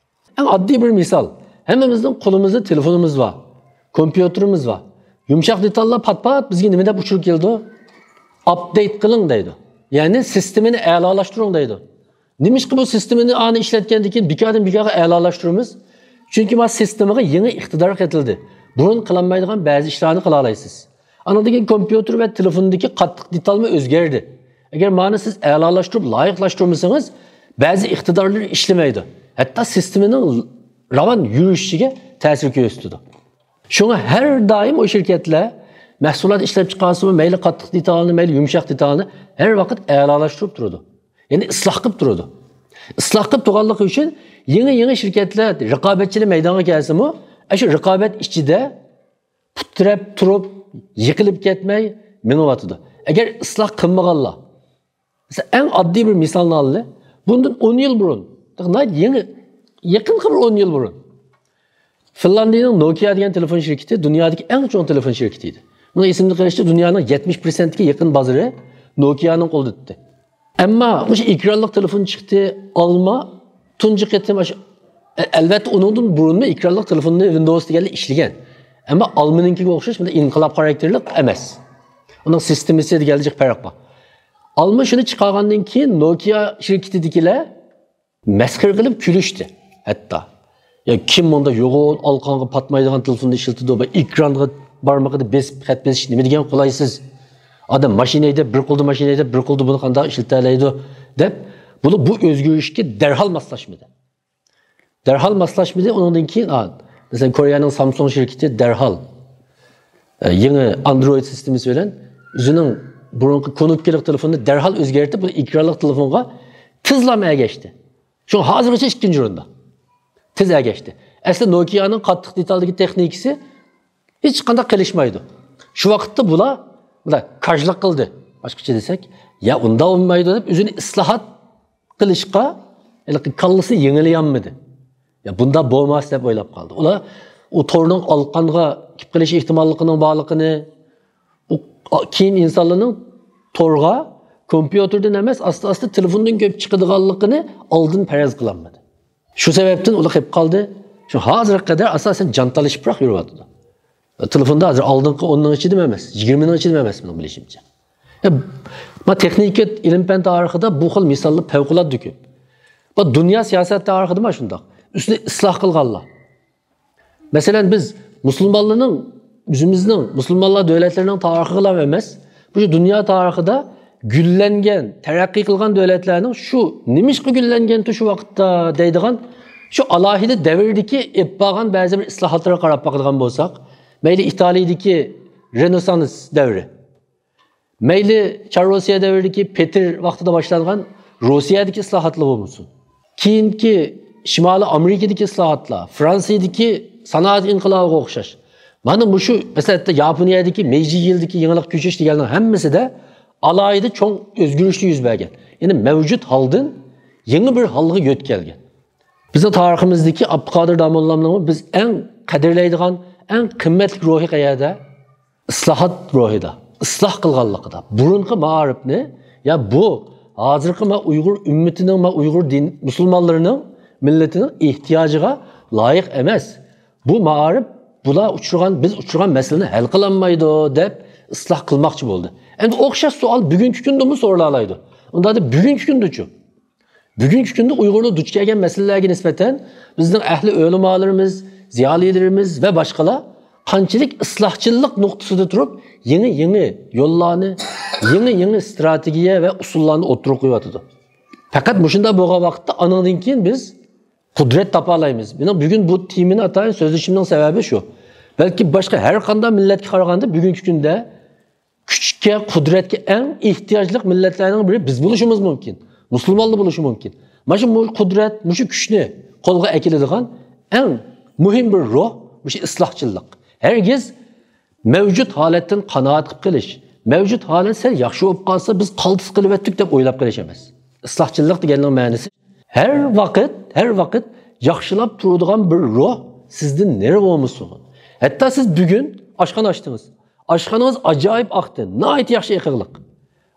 ئەڭ ئاددىي بىر مىسال، ھەممىمىزنىڭ قولىمىزدا تېلېفونىمىز بار، كومپيۇتېرىمىز بار. يۇمشاق دېتاللار پات-پات بىزگە نېمە دەپ ئۇچۇر كېلىدۇ؟ ئاپدېيت قىلىڭ دەيدۇ. يەنى سىستېمىنى ئەلالاشتۇرۇڭ دەيدۇ. نېمىشقا بۇ سىستېمىنى ئانى ئىشلەتكەندىن كېيىن بىكاردىن بىكارغا ئەلالاشتۇرىمىز؟ چۈنكى ما سىستېمىغا يېڭى ئىقتىدار قېتىلدى. بۇرۇن قىلالمايدىغان بەزى ئىشلارنى قىلالايسىز. ئاندىن كېيىن كومپيۇتېر ۋە تېلېفوندىكى قاتتىق دېتالمۇ ئۆزگەردى. ئەگەر مانى سىز ئەلالاشتۇرۇپ لايىقلاشتۇرمىسىڭىز، بەزى ئىقتىدارلىرى ئىشلىمەيدۇ. ھەتتا سىستېمىنىڭ راۋان يۈرۈشىگە تەسىر كۆرسىتىدۇ. شۇڭا ھەر دائىم ئۇ شىركەتلەر مەھسۇلات ئىشلەپ چىقارسىمۇ، مەيلى قاتتىق دېتالنى، مەيلى يۇمشاق دېتالنى ھەر ۋاقىت ئەلالاشتۇرۇپ تۇرىدۇ. يەنى ئىسلاھ قىلىپ تۇرىدۇ. ئىسلاھ قىلىپ تۇرغانلىقى ئۈچۈن يېڭى يېڭى شىركەتلەر، رىقابەتچىلەر مەيدانغا كەلسىمۇ، ئاشۇ رىقابەت ئىچىدە پۇت تىرەپ تۇرۇپ، يىقىلىپ كەتمەي مېڭىۋاتىدۇ. ئەگەر ئىسلاھ قىلمىغانلار، مەسىلەن، ئەڭ ئاددىي بىر مىسالنى ئالايلى. بۇندىن ئون يىل بۇرۇن، ناھايىتى يېڭى، يېقىنقى بىر ئون يىل بۇرۇن، فىنلاندىيىنىڭ نوكىيا دېگەن تېلېفون شىركىتى دۇنيادىكى ئەڭ چوڭ تېلېفون شىركىتى ئىدى. مېنىڭ ئېسىمدە قېلىشىچە، دۇنيانىڭ يەتمىش پىرسەنتىگە يېقىن بازىرى نوكىيانىڭ قولىدا ئىدى. ئەمما مۇشۇ ئېكرانلىق تېلېفون چىقتى، ئالما تۇنجى قېتىم ئاشۇ، ئەلۋەتتە، ئۇنىڭدىن بۇرۇنمۇ ئېكرانلىق تېلېفوننى، ۋىندوۋس دېگەنلەر ئىشلىگەن. ئەمما ئالمىنىڭكىگە ئوخشاش بۇنداق ئىنقىلاب خاراكتېرلىك ئەمەس. ئۇنىڭ سىستېمىسى دېگەنلىك پەرق بار. ئالما شۇنى چىقارغاندىن كېيىن نوكىيا شىركىتىدىكىلەر مەسخىرە قىلىپ كۈلۈشتى ھەتتا. يا، كىم مۇنداق يوغان ئالىقانغا پاتمايدىغان تېلېفوننى ئىشلىتىدۇ، بىر ئېكرانغا بارمىقىدا بېسىپ خەت بېسىش نېمە دېگەن قولايسىز. ئادەم ماشىنا ھەيدەپ، بىر قولدا ماشىنا ھەيدەپ، بىر قولدا بۇنى قانداق ئىشلىتەلەيدۇ دەپ، بۇ، بۇ ئۆزگىرىشكە دەرھال ماسلاشمىدى. دەرھال ماسلاشمىدى. ئۇنىڭدىن كېيىن، ئا، مەسىلەن، كورېيەنىڭ سامسۇڭ شىركىتى دەرھال، ئە، يېڭى ئاندرويد سىستېمىسى بىلەن ئۆزىنىڭ بۇرۇنقى كۇنۇپكىلىق تېلېفوننى دەرھال ئۆزگەرتىپ، بۇنى ئېكرانلىق تېلېفونغا تېزلا ئەگەشتى. شۇڭا ھازىرغىچە ئىككىنچى ئورۇندا. تېز ئەگەشتى. ئەسلى نوكىيانىڭ قاتتىق دېتالدىكى تېخنىكىسى ھېچقانداق قېلىشمايدۇ. شۇ ۋاقىتتا بۇلار، بۇلار كاجلىق قىلدى. باشقىچە دېسەك، يا ئۇنداق بولمايدۇ دەپ ئۆزىنى ئىسلاھات قىلىشقا ھېلىقى كاللىسى يېڭىلىيالمىدى. يا بۇنداق بولماس دەپ ئويلاپ قالدى. ئۇلار ئۇ تورنىڭ ئالىقانغا كېلىپ قېلىش ئېھتىماللىقىنىڭ بارلىقىنى، ئۇ، كېيىن ئىنسانلارنىڭ تورغا كومپيۇتېردىن ئەمەس، ئاستا-ئاستا تېلېفوندىن كۆپ چىقىدىغانلىقىنى ئالدىن پەرەز قىلالمىدى. شۇ سەۋەبتىن ئۇلار قېلىپ قالدى. شۇ ھازىرغا قەدەر ئاساسەن جانتال ئېلىشىپراق يۈرۈۋاتىدۇ. تېلېفوندا ھازىر ئالدىنقى ئوننىڭ ئىچىدىمۇ ئەمەس، يىگىرمىنىڭ ئىچىدىمۇ ئەمەس، مېنىڭ بىلىشىمچە. يا، ما تېخنىكا، ئىلىم-پەن تارىخىدا بۇ خىل مىساللار پەۋقۇلئاددە كۆپ. بۇ دۇنيا سىياسەت تارىخىدىمۇ شۇنداق. ئۈستىنى ئىسلاھ قىلغانلار. مەسىلەن، بىز مۇسۇلمانلارنىڭ، ئۆزىمىزنىڭ، مۇسۇلمانلار دۆلەتلىرىنىڭ تارىخىغىلا ئەمەس، بۇ دۇنيا تارىخىدا گۈللەنگەن، تەرەققىي قىلغان دۆلەتلەرنىڭ شۇ نېمىشقا گۈللەنگەنتى شۇ ۋاقىتتا دەيدىغان، شۇ ئالاھىدە دەۋردىكى ئېلىپ بارغان بەزى بىر ئىسلاھاتلارغا قاراپ باقىدىغان بولساق، مەيلى ئىتالىيىدىكى رېنېسسانس دەۋرى، مەيلى چار روسىيە دەۋرىدىكى پېتىر ۋاقتىدا باشلانغان روسىيەدىكى ئىسلاھاتلار بولمىسۇن، كېيىنكى شىمالىي ئامېرىكىدىكى ئىسلاھاتلار، فرانسىيىدىكى سانائەت ئىنقىلابىغا ئوخشاش. مانا مۇشۇ، مەسىلەن، ياپونىيەدىكى مېيجى يىلدىكى يېڭىلىق كۈچەش دېگەننىڭ ھەممىسىدە ئالاھىدە چوڭ ئۆزگىرىشلەر يۈز بەرگەن. يەنى مەۋجۇت ھالدىن يېڭى بىر ھالغا يۆتكەلگەن. بىزنىڭ تارىخىمىزدىكى ئابدۇقادىر داموللامنىڭمۇ بىز ئەڭ قەدىرلەيدىغان، ئەڭ قىممەتلىك روھى قەيەردە؟ ئىسلاھات روھىدا، ئىسلاھ قىلغانلىقىدا، بۇرۇنقى مائارىپنى، يا بۇ ھازىرقى ما ئۇيغۇر ئۈممىتىنىڭ، ما ئۇيغۇر دىن مۇسۇلمانلىرىنىڭ مىللىتىنىڭ ئېھتىياجىغا لايىق ئەمەس. بۇ مائارىپ بۇلار ئۇچرىغان، بىز ئۇچرىغان مەسىلىنى ھەل قىلالمايدۇ دەپ ئىسلاھ قىلماقچى بولدى. ئەمدى ئوخشاش سوئال بۈگۈنكى كۈندىمۇ سورىلالايدۇ. ئۇنداقتا بۈگۈنكى كۈندىچۇ؟ بۈگۈنكى كۈندە ئۇيغۇرلار دۇچ كەلگەن مەسىلىلەرگە نىسبەتەن بىزنىڭ ئەھلى ئۆلىمالىرىمىز، زىيالىيلىرىمىز ۋە باشقىلار قانچىلىك ئىسلاھچىللىق نۇقتىسىدا تۇرۇپ، يېڭى-يېڭى يوللارنى، يېڭى-يېڭى ئىستراتېگىيە ۋە ئۇسۇللارنى ئوتتۇرىغا قويۇۋاتىدۇ. پەقەت مۇشۇنداق بولغان ۋاقىتتا، ئانىڭدىن كېيىن بىز قۇدرەت تاپالايمىز. مېنىڭ بۈگۈن بۇ تېمىنى ئاتايىن سۆزلىشىمنىڭ سەۋەبى شۇ. بەلكى باشقا ھەر قانداق مىللەتكە قارىغاندا بۈگۈنكى كۈندە كۈچكە، قۇدرەتكە ئەڭ ئېھتىياجلىق مىللەتلەرنىڭ بىرى بىز بولۇشىمىز مۇمكىن. مۇسۇلمانلار بولۇشى مۇمكىن. مانا شۇ مۇ-، قۇدرەت، مۇشۇ كۈچنى قولغا ئەكېلىدىغان ئەڭ مۇھىم بىر روھ، مۇشۇ ئىسلاھچىللىق. ھەرگىز مەۋجۇت ھالەتتىن قانائەت قىلىپ قېلىش، مەۋجۇت ھالەت سەل ياخشى بولۇپ قالسا، بىز قالتىس قىلىۋەتتۇق دەپ ئويلاپ قېلىش ئەمەس. ئىسلاھچىللىق دېگەننىڭ مەنىسى، ھەر ۋاقىت، ھەر ۋاقىت ياخشىلاپ تۇرىدىغان بىر روھ سىزدىن نېرى بولمىسۇن. ھەتتا سىز بۈگۈن ئاشخانا ئاچتىڭىز. ئاشخانىڭىز ئاجايىپ ئاقتى، ناھايىتى ياخشى ئېقىقلىق.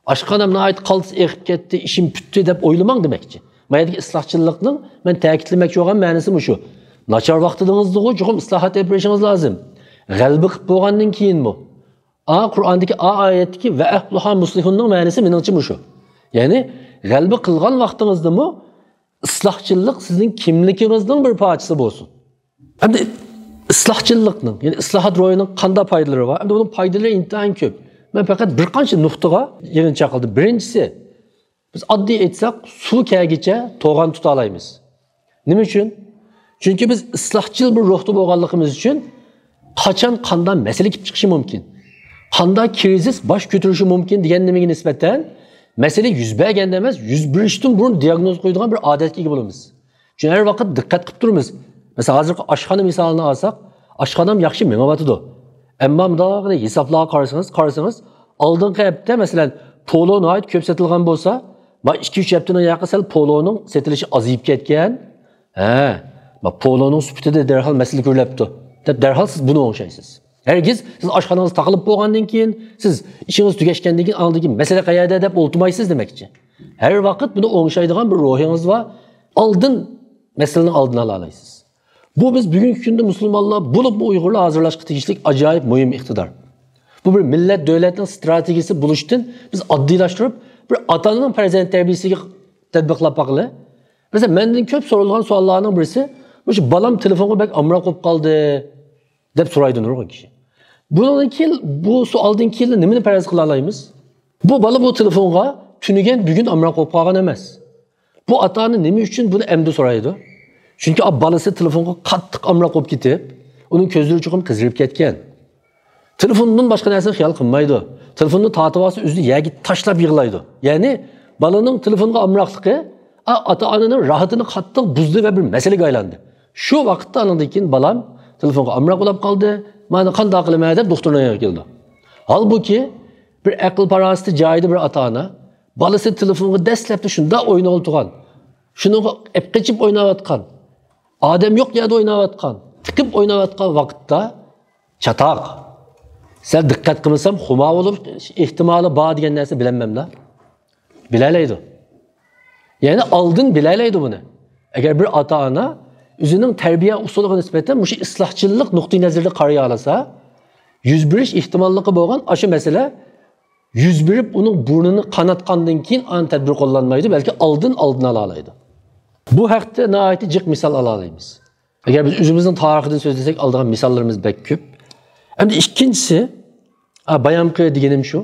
ئاشخانام ناھايىتى قالتىس ئېقىپ كەتتى، ئىشىم پۈتتى دەپ ئويلىماڭ دېمەكچى. ما يەردىكى ئىسلاھچىللىقنىڭ مەن تەكىتلىمەكچى بولغان مەنىسى مۇشۇ. ناچار ۋاقتىدىڭىزدىغۇ چوقۇم ئىسلاھات ئېلىپ بېرىشىڭىز لازىم. غەلىبە قىلىپ بولغاندىن كېيىنمۇ. ئا، قۇرئاندىكى ئا ئايەتتىكى «ۋە ئەھلۇھا مۇسلىھۇننىڭ» مەنىسى مېنىڭچە مۇشۇ. يەنى غەلىبە قىلغان ۋاقتىڭىزدىمۇ ئىسلاھچىللىق سىزنىڭ كىملىكىڭىزنىڭ بىر پارچىسى بولسۇن. ئەمدى ئىسلاھچىللىقنىڭ، يەنى ئىسلاھات روھىنىڭ قانداق پايدىلىرى بار؟ ئەمدى ئۇنىڭ پايدىلىرى ئىنتايىن كۆپ. مەن پەقەت بىر قانچە نۇقتىغا يىغىنچاق قىلدىم. بىرىنچىسى، بىز ئاددىي ئېيتساق، سۇ كەلگىچە توغان تۇتالايمىز. نېمە ئۈچۈن؟ چۈنكى بىز ئىسلاھچىل بىر روھتا بولغانلىقىمىز ئۈچۈن قاچان قانداق مەسىلە كېلىپ چىقىشى مۇمكىن، قانداق كىرىزىس باش كۆتۈرۈشى مۇمكىن دېگەن نېمىگە نىسبەتەن مەسىلە يۈز بەرگەندە ئەمەس، يۈز بېرىشتىن بۇرۇن دىياگنوز قويىدىغان بىر ئادەتكە ئىگە بولىمىز. شۇڭا ھەر ۋاقىت دىققەت قىلىپ تۇرىمىز. مەسىلەن، ھازىرقى ئاشخانا مىسالىنى ئالساق، ئاشخانام ياخشى مېڭىۋاتىدۇ. ئەمما مۇنداق ھېسابلارغا قارىسىڭىز، قارىسىڭىز، ئالدىنقى ھەپتە، مەسىلەن، پولۇ ناھايىتى كۆپ سېتىلغان بولسا، ما ئىككى-ئۈچ ھەپتىنىڭ ياقى سەل پولۇنىڭ سېتىلىشى ئازىيىپ كەتكەن. ھە، ما پولۇنىڭ سۈپىتىدە دەرھال مەسىلە كۆرۈلۈپتۇ، دەپ دەرھال سىز بۇنى ئوڭشايسىز. ھەرگىز سىز ئاشخانىڭىز تاقىلىپ بولغاندىن كېيىن، سىز ئىشىڭىز تۈگەشكەندىن كېيىن، ئاندىن كېيىن مەسىلە قەيەردە دەپ ئولتۇرمايسىز دېمەكچى. ھەر ۋاقىت بۇنى ئوڭشايدىغان بىر روھىڭىز بار. ئالدىن مەسىلىنىڭ ئالدىنى ئالالايسىز. بۇ بىز بۈگۈنكى كۈندە مۇسۇلمانلار، بولۇپمۇ ئۇيغۇرلار ھازىرلاشقا تېگىشلىك ئاجايىپ مۇھىم ئىقتىدار. بۇ بىر مىللەت، دۆلەتنىڭ ستراتېگىيىسى بولۇشتىن بىز ئاددىيلاشتۇرۇپ، بىر ئاتا-ئانىنىڭ پەرزەنت تەربىيىسىگە تەتبىقلاپ باقىلى. مەسىلەن، مەندىن كۆپ سورالغان سوئاللارنىڭ بىرسى، مۇشۇ بالام تېلېفونغا بەك ئامراق بولۇپ قالدى، دەپ سورايدۇ نۇرغۇن كىشى. بۇنىڭدىن كېيىن، بۇ سوئالدىن كېيىن نېمىنى پەرەز قىلالايمىز؟ بۇ بالا بۇ تېلېفونغا تۈنۈگۈن، بۈگۈن ئامراق بولۇپ قالغان ئەمەس. بۇ ئاتا-ئانا نېمە ئۈچۈن بۇنى ئەمدى سورايدۇ؟ چۈنكى ئا-، بالىسى تېلېفونغا قاتتىق ئامراق بولۇپ كېتىپ، ئۇنىڭ كۆزلىرى چوقۇم قىزىرىپ كەتكەن. تېلېفوندىن باشقا نەرسىنى خىيال قىلمايدۇ. تېلېفوننى تارتىۋالسا، ئۆزىنى يەرگە تاشلاپ يىغلايدۇ. يەنى بالىنىڭ تېلېفونغا ئامراقلىقى، ئا-، ئاتا-ئانىنىڭ راھىتىنى قاتتىق بۇزدى ۋە بىر مەسىلىگە ئايلاندى. شۇ ۋاقىتتا ئانىڭدىن كېيىن بالام تېلېفونغا ئامراق بولاپ قالدى، مانا قانداق قىلىمەن دەپ دوختۇرنىڭ يېنىغا كېلىدۇ. ھالبۇكى، بىر ئەقىل-پاراسىتى جايىدا بىر ئاتا-ئانا بالىسى تېلېفونغا دەسلەپتە شۇنداق ئويناۋاتىدىغان، شۇنىڭغا ئەپ قېچىپ ئويناۋاتقان، ئادەم يوق يەردە ئويناۋاتقان، تىقىپ ئويناۋاتقان ۋاقىتتا، چاتاق، سەل دىققەت قىلمىسام خۇمار بولۇپ ئېھتىمالى بار دېگەن نەرسە بىلەلمەمدە. بىلەلەيدۇ. يەنى ئالدىن بىلەلەيدۇ بۇنى. ئەگەر بىر ئاتا-ئانا ئۆزىنىڭ تەربىيە ئۇسۇلىغا نىسبەتەن مۇشۇ ئىسلاھچىللىق نۇقتىئى نەزىرىدە قارىيالىسا، يۈز بېرىش ئېھتىماللىقى بولغان ئاشۇ مەسىلە يۈز بېرىپ، ئۇنىڭ بۇرنىنى قاناتقاندىن كېيىن ئاندىن تەدبىر قوللانمايدۇ، بەلكى ئالدىن ئالدىنى ئالالايدۇ. بۇ ھەقتە ناھايىتى جىق مىسال ئالالايمىز. ئەگەر بىز ئۆزىمىزنىڭ تارىخىدىن سۆزلىسەك، ئالىدىغان مىساللىرىمىز بەك كۆپ. ئەمدى ئىككىنچىسى، ئا، بايامقى دېگىنىم شۇ،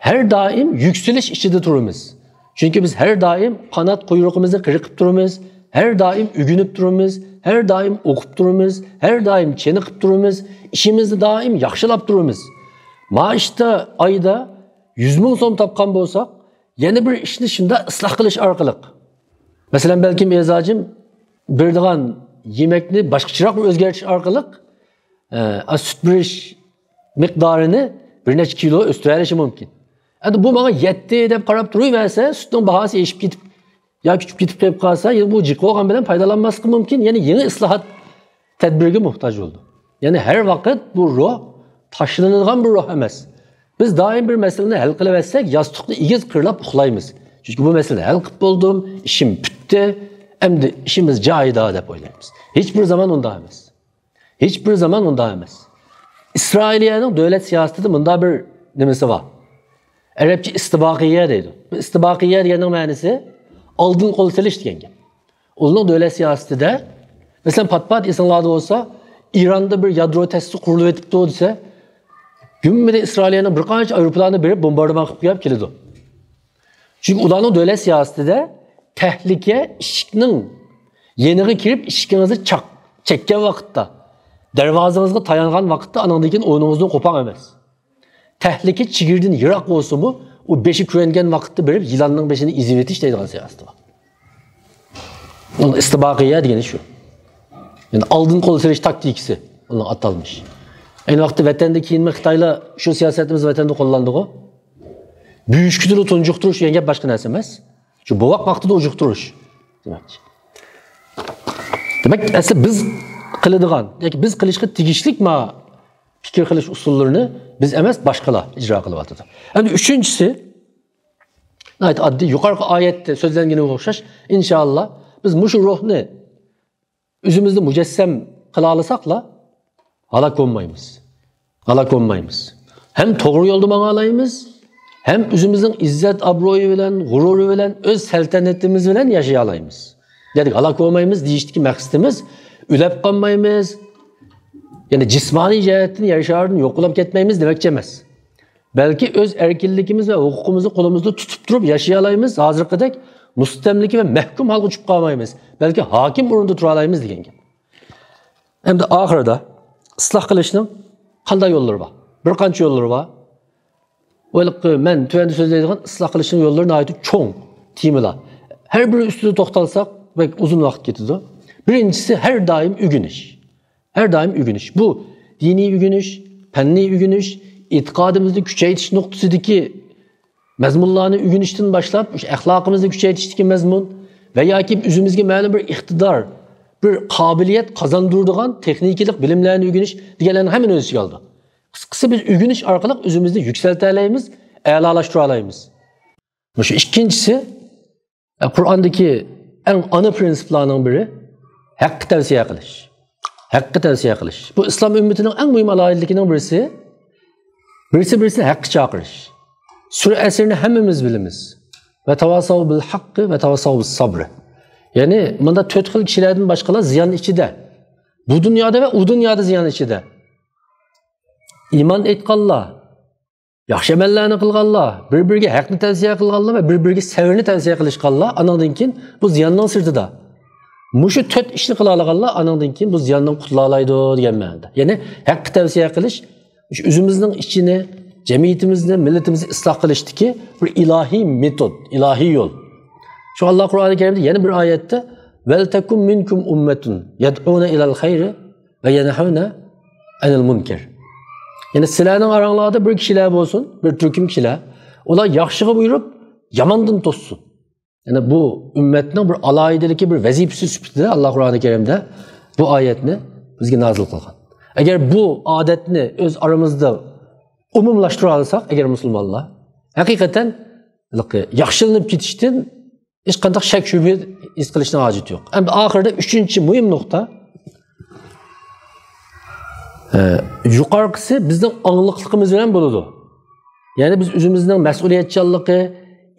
ھەر دائىم يۈكسىلىش ئىچىدە تۇرىمىز. چۈنكى بىز ھەر دائىم قانات قۇيرۇقىمىزنى قىرقىپ تۇرىمىز، ھەر دائىم ئۆگىنىپ تۇرىمىز، ھەر دائىم ئوقۇپ تۇرىمىز، ھەر دائىم چېنىقىپ تۇرىمىز، ئىشىمىزنى دائىم ياخشىلاپ تۇرىمىز. مائاشتا ئايدا يۈز مىڭ سوم تاپقان بولساق، يەنە بىر ئىشنى شۇنداق ئىسلاھ قىلىش ئارقىلىق، مەسىلەن، بەلكىم ئەزاجىم بېرىدىغان يېمەكنى باشقىچىراق ئۆزگەرتىش ئارقىلىق، ئە، سۈت بېرىش مىقدارىنى بىر نەچچە كىلو ئۆستۈرەلىشى مۇمكىن. ئەمدى بۇ ماڭا يەتتى دەپ قاراپ تۇرۇۋەرسە، سۈتنىڭ باھاسى ئېشىپ كېتىپ ياكى چۈشۈپ كېتىپ قېلىپ قالسا، يەنە بۇ جىق بولغان بىلەن پايدىلانماسلىقى مۇمكىن. يەنە يېڭى ئىسلاھات تەدبىرگە موھتاج بولىدۇ. يەنى ھەر ۋاقىت بۇ روھ تاشلىنىدىغان بىر روھ ئەمەس. بىز دائىم بىر مەسىلىنى ھەل قىلىۋەتسەك، ياستۇقنى ئېگىز قىرلاپ ئۇخلايمىز. چۈنكى بۇ مەسىلىنى ھەل قىلىپ بولدۇم، ئىشىم پۈتتى، ئەمدى ئىشىمىز جايىدا دەپ ئويلايمىز. ھېچ بىر زامان ئۇنداق ئەمەس. ھېچ بىر زامان ئۇنداق ئەمەس. ئىسرائىلىيەنىڭ دۆلەت سىياسىتىدە مۇنداق بىر نېمىسى بار. ئەرەبچە ئىستىباقىيە دەيدۇ. بۇ ئىستىباقىيە دېگەننىڭ مەنىسى ئالدىن قول سېلىش دېگەن گەپ. ئۇنىڭ دۆلەت سىياسىتىدە، مەسىلەن، پات-پات ئېسىڭلاردا بولسا، ئىراندا بىر يادرو تەسىسى قۇرۇلۇۋېتىپتۇ دېسە، گۈممىدە ئىسرائىلىيەنىڭ بىر قانچە ئايروپىلاننى بېرىپ بومباردىمان قىلىپ قويۇپ كېلىدۇ. چۈنكى ئۇلارنىڭ دۆلەت سىياسىتىدە تەھلىكە ئىشىكنىڭ يېنىغا كىرىپ، ئىشىكىڭىزنى چاق-، چەككەن ۋاقىتتا، دەرۋازىڭىزغا تايانغان ۋاقىتتا ئانىڭدىن كېيىن ئورنىڭىزدىن قوپاڭ ئەمەس. تەھلىكە چېگرىدىن يىراق بولسىمۇ، ئۇ بېشى كۆرۈنگەن ۋاقىتتا بېرىپ يىلاننىڭ بېشىنى ئېزىۋېتىش دەيدىغان سىياسىتى بار. ئۇنىڭ ئىستىباقىيە دېگىنى شۇ. يەنى ئالدىن قول سېلىش تاكتىكىسى ئۇنىڭ ئاتالمىشى. ئەينى ۋاقىتتا ۋەتەندە كېيىنمۇ خىتايلار شۇ سىياسەتنى بىز ۋەتەندە قوللاندىغۇ. بۈيۈشكىتىدە تۇنجۇقتۇرۇش دېگەن گەپ باشقا نەرسە ئەمەس. شۇ بوۋاق ۋاقتىدا ئۇجۇقتۇرۇش دېمەكچى. دېمەك، ئەسلى بىز قىلىدىغان ياكى بىز قىلىشقا تېگىشلىك ما پىكىر قىلىش ئۇسۇللىرىنى بىز ئەمەس، باشقىلار ئىجرا قىلىۋاتىدۇ. ئەمدى ئۈچىنچىسى، ناھايىتى ئاددىي، يۇقىرىقى ئايەتتە سۆزلەنگىنىگە ئوخشاش، ئىنشائاللا، بىز مۇشۇ روھنى ئۆزىمىزدە مۇجەسسەم قىلالىساقلا، ھالاك بولمايمىز. ھالاك بولمايمىز. ھەم توغرا يولدا ماڭالايمىز، ھەم ئۆزىمىزنىڭ ئىززەت-ئابرۇيى بىلەن، غۇرۇرى بىلەن، ئۆز سەلتەنىتىمىز بىلەن ياشىيالايمىز. دېدۇق، ھالاك بولمايمىز دېيىشتىكى مەقسىتىمىز، ئۆلۈپ قالمايمىز، يەنى جىسمانىي جەھەتتىن يەر شارىدىن يوقىلاپ كەتمەيمىز دېمەكچى ئەمەس. بەلكى ئۆز ئەركىنلىكىمىز ۋە ھوقۇقىمىزنى قولىمىزدا تۇتۇپ تۇرۇپ ياشىيالايمىز، ھازىرقىدەك مۇستەملىكە ۋە مەھكۇم ھالغا چۈشۈپ قالمايمىز، بەلكى ھاكىم ئورنىدا تۇرالايمىز دېگەن گەپ. ئەمدى ئاخىرىدا ئىسلاھ قىلىشنىڭ قانداق يوللىرى بار؟ بىر قانچە يوللىرى بار. ھېلىقى مەن تۆۋەندە سۆزلەيدىغان ئىسلاھ قىلىشنىڭ يوللىرى ناھايىتى چوڭ تېمىلار. ھەر بىرى ئۈستىدە توختالساق، بەك ئۇزۇن ۋاقىت كېتىدۇ. بىرىنچىسى، ھەر دائىم ئۆگىنىش. ھەر دائىم ئۆگىنىش. بۇ دىنىي ئۆگىنىش، پەننىي ئۆگىنىش، ئېتىقادىمىزنى كۈچەيتىش نۇقتىسىدىكى مەزمۇنلارنى ئۆگىنىشتىن باشلاپ، ئۆشۇ ئەخلاقىمىزنى كۈچەيتىشتىكى مەزمۇن ۋە ياكى ئۆزىمىزگە مەلۇم بىر ئىقتىدار، بىر قابىلىيەت قازاندۇرىدىغان تېخنىكىلىق بىلىملەرنى ئۆگىنىش دېگەنلەرنىڭ ھەممىنى ئۆز ئىچىگە ئالىدۇ. قىسقىسى، بىز ئۆگىنىش ئارقىلىق ئۆزىمىزنى يۈكسەلتەلەيمىز، ئەلالاشتۇرالايمىز. مۇشۇ ئىككىنچىسى، قۇرئاندىكى ئەڭ ئانا پرىنسىپلارنىڭ بىرى، ھەققە تەۋسىيە قىلىش. ھەققە تەۋسىيە قىلىش. بۇ ئىسلام ئۈممىتىنىڭ ئەڭ مۇھىم ئالاھىدىلىكىنىڭ بىرسى، بىرسى بىرسىنى ھەققە چاقىرىش. سۈرە ئەسىرنى ھەممىمىز بىلىمىز. ۋە تاۋاساۋ بىل ھەققى ۋە تاۋاساۋ بىس سابرى. يەنى مۇندا تۆت خىل كىشىلەردىن باشقىلار زىيان ئىچىدە. بۇ دۇنيادا ۋە ئۇ دۇنيادا زىيان ئىچىدە. ئىمان ئېيتقانلار، ياخشى ئەمەللەرنى قىلغانلار، بىر-بىرىگە ھەقنى تەۋسىيە قىلغانلار ۋە بىر-بىرىگە سەۋرنى تەۋسىيە قىلىشقانلار ئانىڭدىن كېيىن بۇ زىياننىڭ سىرتىدا. مۇشۇ تۆت ئىشنى قىلالىغانلار ئانىڭدىن كېيىن بۇ زىياندىن قۇتۇلالايدۇ دېگەن مەنىدە. يەنى ھەققە تەۋسىيە قىلىش، مۇشۇ ئۆزىمىزنىڭ ئىچىنى، جەمئىيىتىمىزنى، مىللىتىمىزنى ئىسلاھ قىلىشتىكى بىر ئىلاھىي مېتود، ئىلاھىي يول. شۇ ئاللا قۇرئانى كەرىمدە يەنە بىر ئايەتتە، ۋەلتەكۇن مىنكۇم ئۇممەتۇن يەدئۇنە ئىلەل خەيرى ۋە يەنھەۋنە ئەنىل مۇنكەر. يەنى سىلەرنىڭ ئاراڭلاردا بىر كىشىلەر بولسۇن، بىر تۈركۈم كىشىلەر، ئۇلار ياخشىغا بۇيرۇپ، ياماندىن توسسۇن. يەنى بۇ ئۈممەتنىڭ بىر ئالاھىدىلىكى، بىر ۋەزىپىسى سۈپىتىدە ئاللا قۇرئانى كەرىمدە بۇ ئايەتنى بىزگە نازىل قىلغان. ئەگەر بۇ ئادەتنى ئۆز ئارىمىزدا ئومۇملاشتۇرالىساق، ئەگەر مۇسۇلمانلار، ھەقىقەتەن ياخشىلىنىپ كېتىشتىن ھېچقانداق شەك-شۈبھە ھېس قىلىشنىڭ ھاجىتى يوق. ئەمدى ئاخىرىدا ئۈچىنچى مۇھىم نۇقتا. ئە، يۇقارقىسى بىزنىڭ ئاڭلىقلىقىمىز بىلەن بولىدۇ. يەنى بىز ئۆزىمىزنىڭ مەسئۇلىيەتچانلىقى،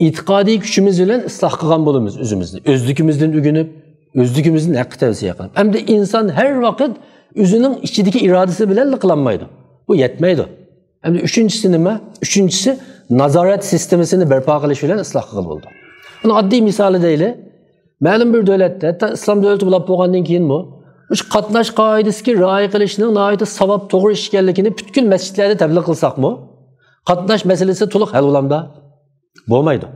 ئېتىقادىي كۈچىمىز بىلەن ئىسلاھ قىلغان بولىمىز ئۆزىمىزنى. ئۆزلۈكىمىزدىن ئۆگىنىپ، ئۆزلۈكىمىزدىن ھەققە تەۋسىيە قىلىپ. ئەمدى ئىنسان ھەر ۋاقىت ئۆزىنىڭ ئىچىدىكى ئىرادىسى بىلەنلا قىلالمايدۇ. بۇ يەتمەيدۇ. ئەمدى ئۈچىنچىسى نېمە؟ ئۈچىنچىسى، نازارەت سىستېمىسىنى بەرپا قىلىش بىلەن ئىسلاھ قىلغىلى بولىدۇ. بۇنى ئاددىي مىسالى دەيلى. مەلۇم بىر دۆلەتتە، ھەتتا ئىسلام دۆلىتى بولۇپ بولغاندىن كېيىنمۇ، مۇشۇ قاتناش قائىدىسىگە رىئايە قىلىشنىڭ ناھايىتى ساۋاب، توغرا ئىش ئىكەنلىكىنى پۈتكۈل مەسچىتلەردە تەبلىغ قىلساقمۇ، قاتناش مەسىلىسى تولۇق ھەل بولامدا؟ بولمايدۇ.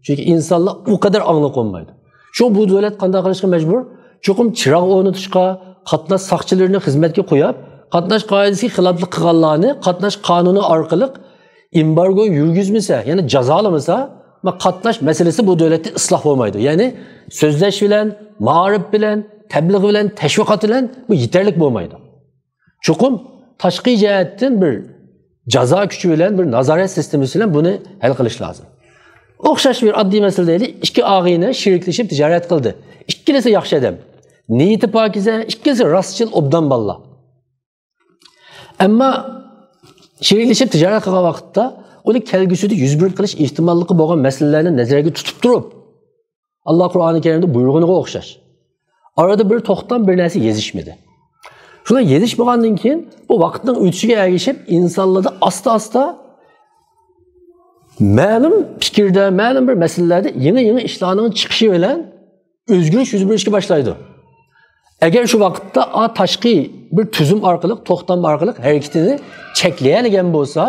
چۈنكى ئىنسانلار ئۇ قەدەر ئاڭلىق بولمايدۇ. شۇ بۇ دۆلەت قانداق قىلىشقا مەجبۇر؟ چوقۇم چىراغ ئورنىتىشقا، قاتناش ساقچىلىرىنى خىزمەتكە قويۇپ، قاتناش قائىدىسىگە خىلاپلىق قىلغانلارنى قاتناش قانۇنى ئارقىلىق ئېمبارگو يۈرگۈزمىسە، يەنى جازالىمىسا، ما قاتناش مەسىلىسى بۇ دۆلەتتە ئىسلاھ بولمايدۇ. يەنى سۆزلەش بىلەن، مائارىپ بىلەن، تەبلىغ بىلەن، تەشۋىقات بىلەن بۇ يېتەرلىك بولمايدۇ. چوقۇم تاشقى جەھەتتىن بىر جازا كۈچى بىلەن، بىر نازارەت سىستېمىسى بىلەن بۇنى ھەل قىلىش لازىم. ئوخشاش بىر ئاددىي مەسىلە دەيلى، ئىككى ئاغىنە شېرىكلىشىپ تىجارەت قىلدى. ئىككىلىسى ياخشى ئادەم. نىيىتى پاكىزە، ئىككىلىسى راستچىل، ئوبدان بالىلار. ئەمما شېرىكلىشىپ تىجارەت قىلغان ۋاقىتتا ئۇنى كەلگۈسىدە يۈز بېرىپ قېلىش ئېھتىماللىقى بولغان مەسىلىلەرنى نەزەرگە تۇتۇپ تۇرۇپ، ئاللا قۇرئانى كەرىمدە بۇيرۇغىنىغا ئوخشاش، ئارىدا بىر توختام، بىر نەرسە يېزىشمىدى. شۇلار يېزىشمىغاندىن كېيىن، بۇ ۋاقىتنىڭ ئۆتۈشىگە ئەگىشىپ، ئىنسانلاردا ئاستا-ئاستا مەلۇم پىكىردە، مەلۇم بىر مەسىلىلەردە يېڭى-يېڭى ئىشلارنىڭ چىقىشى بىلەن ئۆزگىرىش يۈز بېرىشكە باشلايدۇ. ئەگەر شۇ ۋاقىتتا ئا، تاشقى بىر تۈزۈم ئارقىلىق، توختام ئارقىلىق ھەرىكىتىنى چەكلىيەلىگەن بولسا،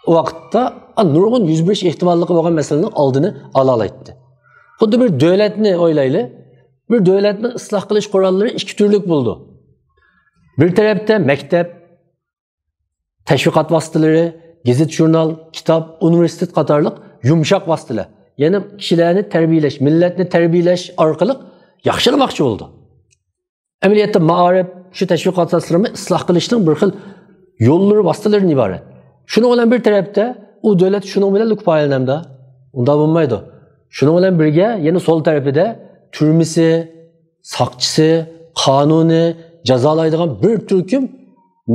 ئۇ ۋاقىتتا ئا، نۇرغۇن يۈز بېرىش ئېھتىماللىقى بولغان مەسىلىنىڭ ئالدىنى ئالالايتتى. خۇددى بىر دۆلەتنى ئويلايلى. بىر دۆلەتنىڭ ئىسلاھ قىلىش قوراللىرى ئىككى تۈرلۈك بولىدۇ. بىر تەرەپتە مەكتەپ، تەشۋىقات ۋاسىتىلىرى، گېزىت-ژۇرنال، كىتاب، ئۇنىۋېرسىتېت قاتارلىق يۇمشاق ۋاسىتىلەر. يەنى كىشىلەرنى تەربىيەلەش، مىللەتنى تەربىيەلەش ئارقىلىق ياخشىلىماقچى بولىدۇ. ئەمەلىيەتتە مائارىپ، شۇ تەشۋىقات ئاساسلىرىمۇ ئىسلاھ قىلىشنىڭ بىر خىل يوللىرى، ۋاسىتىلىرىدىن ئىبارەت. شۇنىڭ بىلەن بىر تەرەپتە ئۇ دۆلەت شۇنىڭ بىلەنلا كۇپايىلىنەمدۇ؟ ئۇنداق بولمايدۇ. شۇنىڭ بىلەن بىرگە يەنە سول تەرىپىدە تۈرمىسى، ساقچىسى، قانۇنى، جازالايدىغان بىر تۈركۈم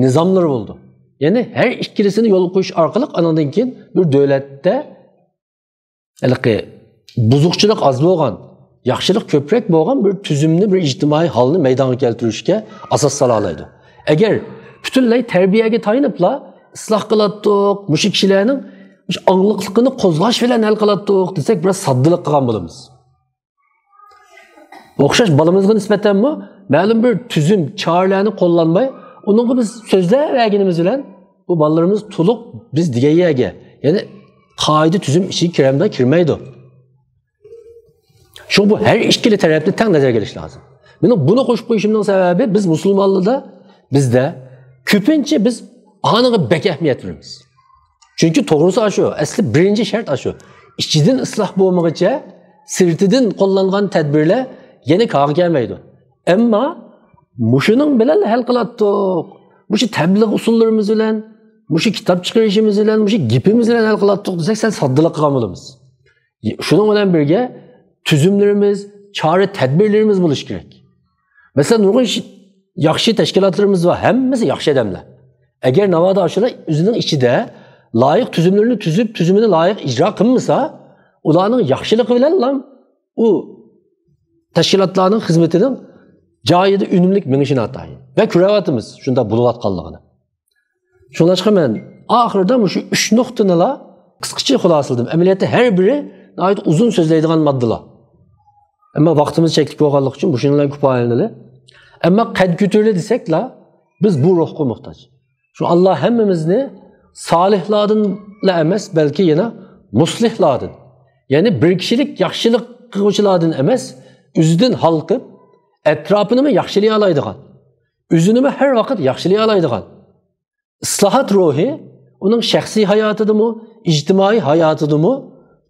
نىزاملىرى بولىدۇ. يەنى ھەر ئىككىلىسىنى يولغا قويۇش ئارقىلىق ئانىڭدىن كېيىن بىر دۆلەتتە ھېلىقى بۇزۇقچىلىق ئاز بولغان، ياخشىلىق كۆپرەك بولغان بىر تۈزۈمنى، بىر ئىجتىمائىي ھالنى مەيدانغا كەلتۈرۈشكە ئاساس سالالايدۇ. ئەگەر پۈتۈنلەي تەربىيەگە تايىنىپلا ئىسلاھ قىلاتتۇق، مۇشۇ كىشىلەرنىڭ مۇشۇ ئاڭلىقلىقىنى قوزغاش بىلەن ھەل قىلاتتۇق دېسەك، بىراز ساددىلىق قىلغان بولىمىز. ئوخشاش بالىمىزغا نىسبەتەنمۇ مەلۇم بىر تۈزۈم، چارىلەرنى قوللانماي، ئۇنىڭغا بىز سۆزلەۋەرگىنىمىز بىلەن، بۇ بالىلىرىمىز تولۇق بىز دېگەن يەرگە، يەنى قائىدە تۈزۈم ئىچىگە كىرەمدۇ، كىرمەيدۇ. شۇڭا بۇ ھەر ئىككىلا تەرەپنى تەڭ نەزەرگە ئېلىش لازىم. مېنىڭ بۇنى قوشۇپ قويۇشۇمنىڭ سەۋەبى، بىز مۇسۇلمانلاردا، بىزدە كۆپىنچە بىز ئانىغا بەك ئەھمىيەت بېرىمىز. چۈنكى توغرىسى ئاشۇ، ئەسلى بىرىنچى شەرت ئاشۇ. ئىچىدىن ئىسلاھ بولمىغىچە سىرتىدىن قوللانغان تەدبىرلەر يەنە كارغا كەلمەيدۇ. ئەمما مۇشۇنىڭ بىلەن ھەل قىلاتتۇق. مۇشۇ تەبلىغ ئۇسۇللىرىمىز بىلەن، مۇشۇ كىتاب چىقىرىشىمىز بىلەن، مۇشۇ گېپىمىز بىلەن ھەل قىلاتتۇق دېسەك، سەل ساددىلىق قىلغان بولىمىز. شۇنىڭ بىلەن بىرگە تۈزۈملىرىمىز، چارە تەدبىرلىرىمىز بولۇشى كېرەك. مەسىلەن، نۇرغۇن شى-، ياخشى تەشكىلاتلىرىمىز بار، ھەممىسى ياخشى ئادەملەر. ئەگەر ناۋادا ئاشۇلار ئۆزىنىڭ ئىچىدە لايىق تۈزۈملىرىنى تۈزۈپ، تۈزۈمىنى لايىق ئىجرا قىلمىسا، ئۇلارنىڭ ياخشىلىقى بىلەنلا ئۇ تەشكىلاتلارنىڭ خىزمىتىنىڭ جايىدا ئۈنۈملۈك مېڭىشى ناتايىن. ۋە كۆرۈۋاتىمىز شۇنداق بولۇۋاتقانلىقىنى. شۇڭلاشقا مەن ئاخىرىدا مۇشۇ ئۈچ نۇقتىنىلا قىسقىچە خۇلاسىلىدىم. ئەمەلىيەتتە ھەر بىرى ناھايىتى ئۇزۇن سۆزلەيدىغان ماددىلار. ئەمما ۋاقتىمىز چەكلىك بولغانلىقى ئۈچۈن مۇشۇنى بىلەن كۇپايىلىنىلى. ئەمما قەد كۆتۈرۈلە دېسەكلا، بىز بۇ روھقا موھتاج. شۇ ئاللا ھەممىمىزنى سالىھلاردىنلا ئەمەس، بەلكى يەنە مۇسلىھلاردىن، يەنى بىر كىشىلىك ياخشىلىق قىلغۇچىلاردىن ئەمەس، ئۆزىدىن ھالقىپ، ئەتراپىنىمۇ ياخشىلىيالايدىغان، ئۆزىنىمۇ ھەر ۋاقىت ياخشىلىيالايدىغان، ئىسلاھات روھى ئۇنىڭ شەخسىي ھاياتىدىمۇ، ئىجتىمائىي ھاياتىدىمۇ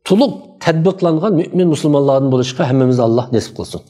تولۇق تەتبىقلانغان مۆمىن مۇسۇلمانلاردىن بولۇشقا ھەممىمىزگە ئاللا نېسىپ قىلسۇن.